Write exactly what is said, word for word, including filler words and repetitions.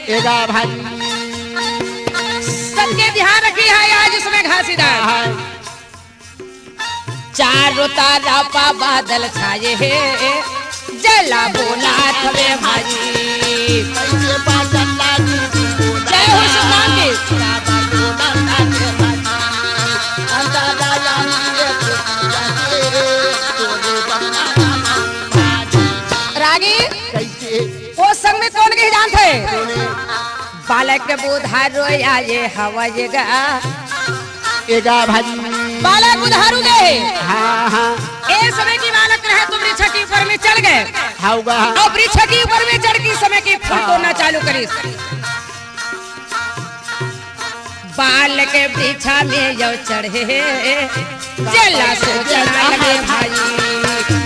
एगा भाई। सबके ध्यान रखी है आज इसमें घासीदार। हाँ। चारों तरफ बादल छाए हे, जला बोला थवे भाई। जय हो सुल्तान की। रागी, वो संग में कौन के जान थे? बालक बुधारू आए हवय गा। एगा भाई। बालक बुधारू गे। हाँ, हाँ। ए समय की बालक रहे तो वृक्ष के ऊपर में चढ़ गए। हाउ गा। और वृक्ष के ऊपर में चढ़ के समय की फूल तोड़ना चालू करिस। बालक वृक्ष में यो चढ़े, जला सोचना लगे भाई।